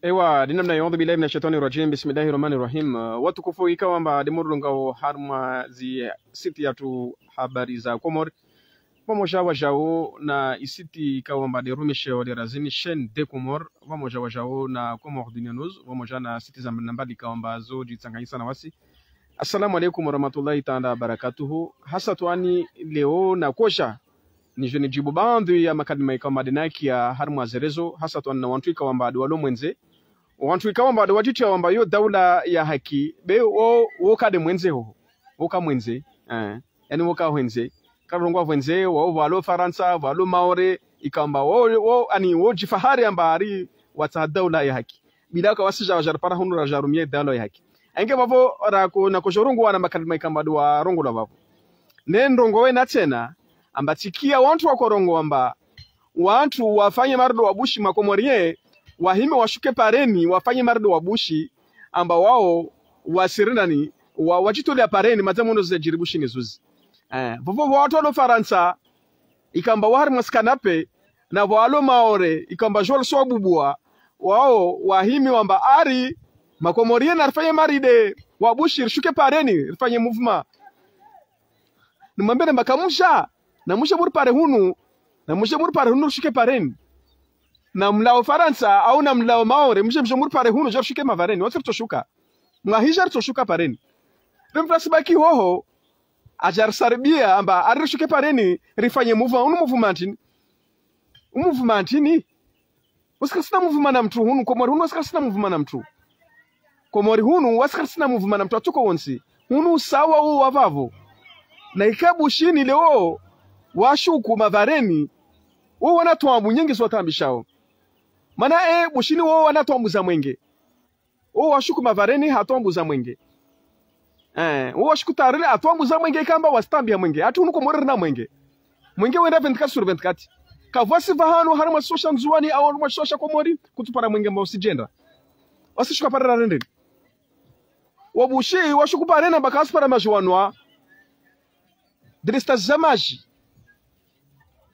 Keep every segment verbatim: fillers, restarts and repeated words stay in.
Ewa, ndi namna iyo, أعوذ بالله من الشيطان الرجيم، بسم الله الرحمن الرحيم. Eh, watukufu, ikao amba ndi murungao harumwa zi site yatru Habari za Komori, pvamoja wajau na isite ikao amba ndi rumisheo le razini, Chaîne des Comores, pvamoja wajau na Comores Dunia News, pvamoja na site za mbali ikao amba zo djitsanganyisa na wasi. Assalamu alaikum warahmatullahi taala wabarakatuhu. Haswa twani leo na kosha nidjo nidjibu baadhwi ya makalima ikao amba ndi nakia harumwa ze réseaux, haswa twani na wantru ikao amba ndi walo mwendze. Wantru ikao amba ndi wadjitria wamba yo daula ya haki, be wo, wo ka nde mwendze hoho. Wo ka mwendze. Eh. Yaani wo ka hwendze. Ka rongoa hwendze, wao walo Farantsa, walo Maore, ikao amba wo, wo, yaani wo djifahari amba ari watsaha daula ya haki. Bila ka wasi dja, dja ripara hunu radja rumia daula ya haki. Enge pvapvo rako, na kosho rongoa na makalima ikao amba ndi warongoa pvapvo. Ne ndrongoo wena tsena, amba tsikia wantru wako rongoa amba wantru wafanye marido wa Bushi, ma Comoriens, wahime washuke pareni, wafanye marido wa Bushi, amba wao wasirindani, wa, wadjitolea pareni, madza mono zidjiri Bushi ni zuzi. Eh, pvapvo wantru walo Farantsa, ikao amba wa harumwa zi canapé, na walo Maore, ikao amba djo waliso wabubua, wao wahime wamba ari, ma Comoriens, na rifanye marido wa Bushi, rishuke pareni, rifanye mouvement. Nimwambie amba kamdja, na mdje muripare hunu, na mdje muripare hunu rishuke pareni. Na mlao Farantsa, au na mlao Maore, mdje, mdje muripare hunu, djo rishuke mavareni, wasi ritsoshuka. Mwahidja ritsoshuka pareni. Pvemfrasi baki hoho, adja risaribia, amba ari rishuke pareni, rifanye mouvement, unu mouvement ntrini? U mouvement ntrini? Wasi karisina mouvement na mntru hunu, Komori hunu wasi karisina mouvement na mntru. Komori hunu wasi karisina mouvement na mntru, atsuko wontsi. Hunu usawa wo wa pvapvo. Na ika Bushini leo washuku mavareni, wo wana taabu nyengi zo wataabishao. Mana e, Bushini wo wana taabu za mwenge. Wo washuku mavareni ha taabu za mwenge. Eh, wo washuku tarele ha taabu za mwenge ikao amba wasitaabiha mwenge. Hatru hunu Komori rina mwenge. Mwenge wenda vingt-quatre sur vingt-quatre. Kapvatsi pvahanu harumwa shisiwa sha Ndzuwani au harumwa shisiwa sha Komori kutsupara mwenge amba usidjenda. Wasi shuka pare rarendeni. Wa Bushi washuku pareni amba kawasipara madji wanwa. Délestage za madji.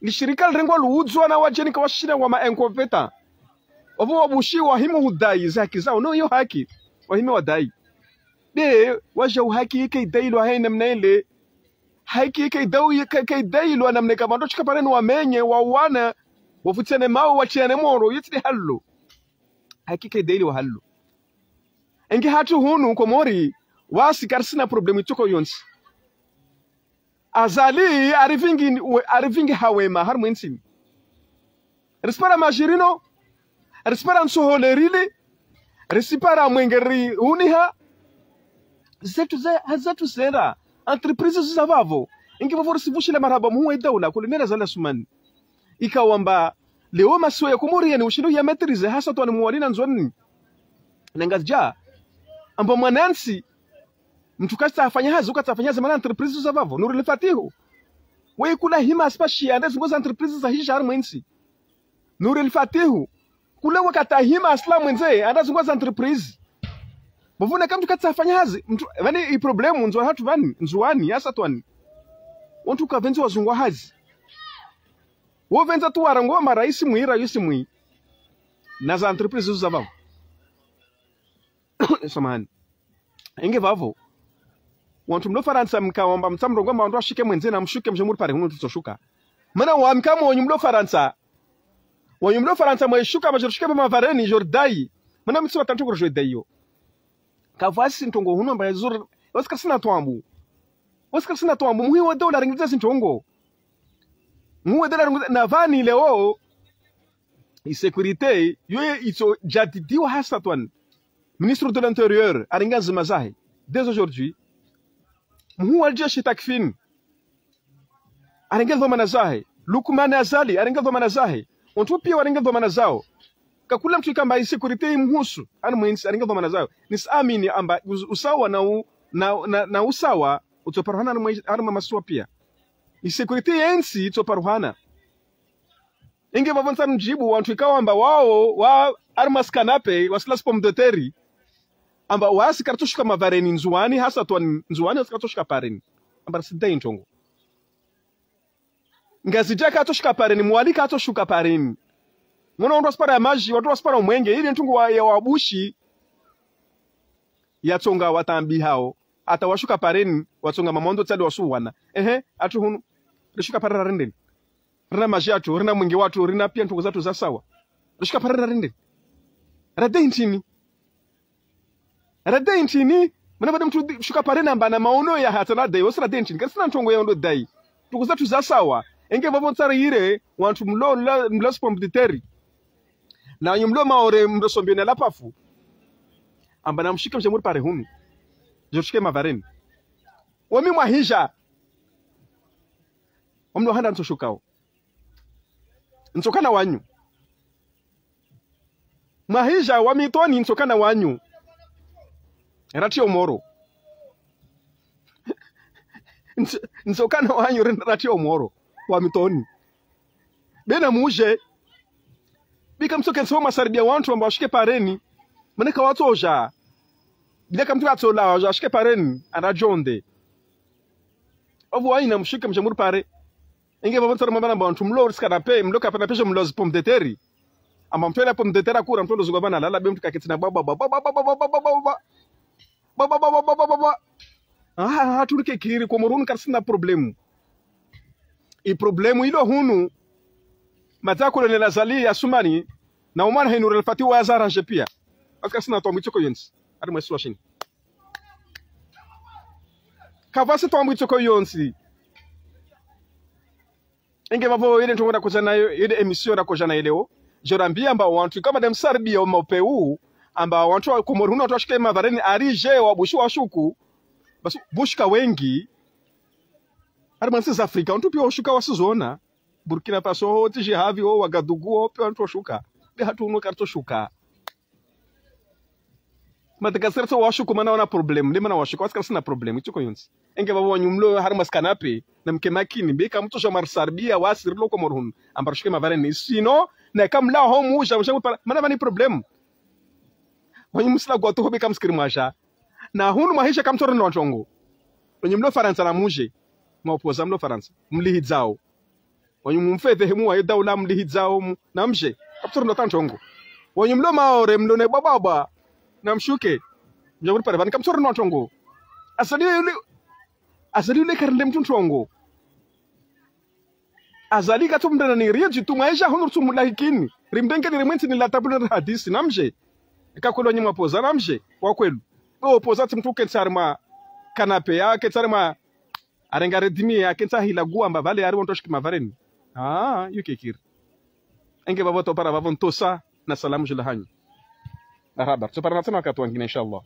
Lishirika lirengwa luudzwa na wadjeni kawashina wa ma incompétents. Wapvo wa Bushi wahime hudai ze haki zao. No, iyo haki. Wahime wadai. Nde, wadjau haki ike idailwa haina namna ile. Haki ike idau, ike, ike idailwa namna ikao amba ndo shuka pareni wamenye, wawana, wafutsiane mawe, watriane moro, yitsi nde halo. Haki ike idailwa halo. Enge hatru hunu Komori, wasi karisina problème itsuko yontsi. Azali, arivingi, arivingi ha wema, harumwa entsi ini. Risipara madji rino, risipara ntsohole rili, risipara mwenge rihuniha. Zetru ze, ha zetru zera, entreprise zo za pvapvo. Ingi pvapvo risivushile marahaba muhuu wa idaula, colonel Azali Assoumani. Ikao amba, leo masiwa ya Komori yani ushindo ya maîtriser haswa twani Mwali na Ndzuwani. Na Ngazidja. Amba mwanantsi, mntru katsaha afanye hazi, katsaha afanye hazi mana entreprise za pvapvo. Nour El Fath. Weye kula hima asipashia, ande zunguha ze entreprise zahidja harumwa entsi. Nour El Fath. Kula wakati ahima asila mwendze, ande zunguha ze entreprise. Pvapvo na ika mntru katsaha afanye hazi, mntru, pvani i problème, Ndzuwani hatru pvani, Ndzuwani, haswa twani. Wantru kapvendzi wazunguha hazi. Wo pvendza tu warongoa amba raisi mwi, raisi mwi. Na ze entreprise zo za pvapvo. Samahani. Enge pvapvo. Wantru mlo Farantsa mkao amba mtsamrongoa amba wantru washuke mwendze na mshuke mdje muripare hunu ritsoshuka. Mana wami kama wanyu mlo Farantsa. Wanyu mlo Farantsa mwaishuka amba djo rishuke pvamavareni djo ridai. Mana mi tsi wa tantoko djo idai yo. Kapvatsi ntrongo hunu amba yazuri. Wasi karisina taabu. Wasi karisina taabu. Muhuu wa daula arengedza zi ntrongo. Muhuu wa daula arengedza, na pvani leo. I sécurité, yo itso jadidiwa haswa twani. Ministre de l'Intérieur, arenge ze ndrongoo zahe. Dès aujourd'hui. Muhuu wa ljeshi Takfin. Arenge dhwamana zahe. Lukman Azali, arenge dhwamana zahe. Wantru pia warenge dhwamana zao. Kakula mntru ikao amba i sécurité imhusu. Harumwa entsi, arenge dhwamana zao. Nisiamini amba us-, usawa na u-, na, na, na usawa, utsoparuhana harumwa, harumwa masiwa pia. I sécurité ya entsi itsoparuhana. Inge pvapvo ntsamdjibu wantru ikao amba wao, wa, harumwa ze canapé, wasila zi pomme de terre. Amba wasi karitoshuka mavareni Ndzuwani, haswa twani Ndzuwani, wasi karitoshuka pareni. Amba risidai ntrongo. Ngazidja karitoshuka pareni, Mwali karitoshuka pareni. Ngono wandru wasipara ya madji, wandru wasipara umwenge, ili ntungu wa, ya wabushi, yatsonga watambi hao. Hata washuka pareni, watsonga mamondo tsali wasuwana. Ehe, hatru hunu. Rishuka pare rarendeni. Rina madji hatru, rina mwenge watru, rina pia ntungu zatru za sawa. Rishuka pare rarendeni. Radei ntrini. Radei ntrini. Mana bade mtru shuka pare namba na maono ya hata na dai. Wasi radei ntrini. Karisina ntungu ya ondo dai. Ntungu zatru za sawa. Enge vavo ntsari ire, wantru mlo, mlo, mlo pomme de terre. Na wanyu mlo Maore mlo sombione la pafu. Amba na mshuke mdje muripare hunu. Djo rishuke mavareni. Wami mwahidja. Wami mlo handa ntsoshukao. Ntsokana wanyu. Mwahidja wami toni ntsokana wanyu. Ratsi omoro. Ntso-, ntsokana wanyu ren-, ratsi omoro. Wami toni. Bena mudje. Bika mtsoke ntso masaribia wantru amba washuke pareni. Mana kawatsodja. Bila kamtru katsola, washuke pareni. Ana djonde. Ovu waina mshuke mdje muripare. Enge vavo ntsari mamba namba wantru mlo risika na pe, mlo kapa na pe djo mlo zi pomme de terre. Amba mtru ela pomme de terre akura mtru ndo zunga vana lala be mtru kaketsina baba, baba, baba, baba, baba, baba, baba. Baba, baba, baba, baba. Ah, hatru rike kiri, Komoro hunu karisina problème. I problème ilo hunu, mata colonel Azali Assoumani, na umana henu relfati wa yazaranje pia. Parce que karisina twambu itsoko yontsi. Ari mwesi wa shini. Kavasi twambu itsoko yontsi. Enge vavo ile ntungu nakodja nayo, ile émission nakodja nayo leo. Djo rambia amba wantru, kama dem sarbi ya umapeu, amba wantru wa Komoro hunu wantru washuke mavareni ari dje wabushi washuku. Basi, bushi ka wengi. Ari mwantsi za Afrika, wantru pia washuka wasizona. Burkina Faso, ho, tiji havi, ho, Wagadugu, ho, pia wantru washuka. Be hatru hunu karitso shuka. Madagascar tso washuku mana wana problème, le mana washuku, wasi karisina problème, itsoko yontsi. Enge vavo wanyu mlo, hari mwasi kanape, na mke makini, be kamtso dja marisaribia, wasi rilo Komoro hunu, amba rishuke mavareni, sino, na kamla ho mudja, mudja mupara, mana vani problème. Wanyu msila gwatu ho be kamsikiri mwadja. Na hunu mwahidja kamtso rendo ntrongo. Wanyu mlo Farantsa na mudje, mwaopposants mlo Farantsa, mlihidzao. Wanyu mumfedhe hemu waye daula mlihidzao mu-, na mdje. Kamtso rendo ta ntrongo. Wanyu mlo Maore mlo ne baba baba. Na mshuke. Mdje muripare vani kamtso rendo ntrongo. Azali yule, Azali yule karende mtru ntrongo. Azali katso mdana ni rie djitu mwaidja hunu rutsu mulahikini. Rimdengeni rimwentsi ni la table na hadisi na mdje. Eka kwelu wanyu mwaopposants na mdje. Wa kwelu. Be opposant mtru kentsi harimwa kanape ya, kentsi harimwa Arenga redimi ya kentsa hila guwa amba vale ari wantru washuke mavareni. Ah, yu kekiri. Enge vavo tsopara vavo ntosa na salamu djula hanyu. Marahaba. Tsopara na tsena wakati wangina, inshallah.